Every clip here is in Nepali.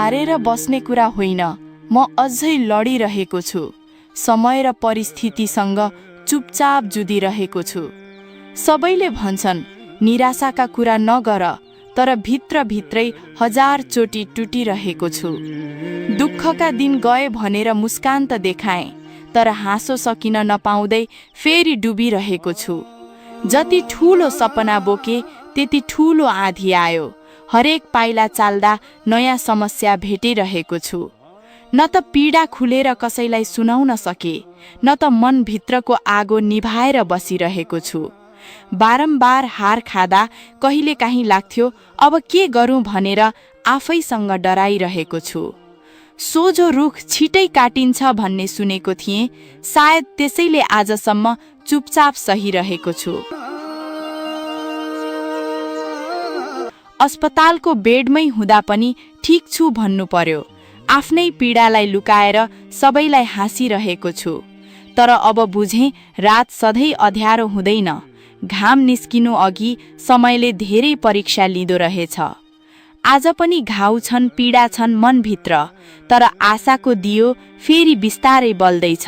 हारेर बस्ने कुरा होइन, म अझै लडिरहेको छु। समय र परिस्थितिसँग चुपचाप जुधिरहेको छु। सबैले भन्छन् निराशाका कुरा नगर, तर भित्रभित्रै 1000 चोटि टुटिरहेको छु। दुःखका दिन गए भनेर मुस्कान त देखाएँ, तर हाँसो सकिन नपाउँदै फेरि डुबिरहेको छु। जति ठूलो सपना बोके त्यति ठूलो आँधी आयो। हरेक पाइला चाल्दा नयाँ समस्या भेटिरहेको छु। न त पीडा खुलेर कसैलाई सुनाउन सके, न त मनभित्रको आगो निभाएर बसिरहेको छु। बारम्बार हार खाँदा कहिलेकाहीँ लाग्थ्यो अब के गरौँ भनेर आफैसँग डराइरहेको छु। सोझो रुख छिटै काटिन्छ भन्ने सुनेको थिएँ, सायद त्यसैले आजसम्म चुपचाप सहिरहेको छु। अस्पतालको बेडमै हुँदा पनि ठिक छु भन्नु पर्यो। आफ्नै पीडालाई लुकाएर सबैलाई हाँसिरहेको छु। तर अब बुझेँ रात सधैँ अँध्यारो हुँदैन। घाम निस्किनु अघि समयले धेरै परीक्षा लिँदो रहेछ। आज पनि घाउ छन्, पीडा छन् मनभित्र, तर आशाको दियो फेरि बिस्तारै बल्दैछ।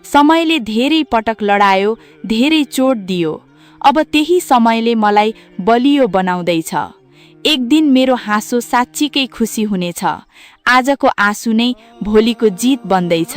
समयले धेरै पटक लडायो, धेरै चोट दियो। अब त्यही समयले मलाई बलियो बनाउँदैछ। एक दिन मेरो हाँसो साँच्चीकै खुसी हुनेछ। आजको आँसु नै भोलिको जित बन्दैछ।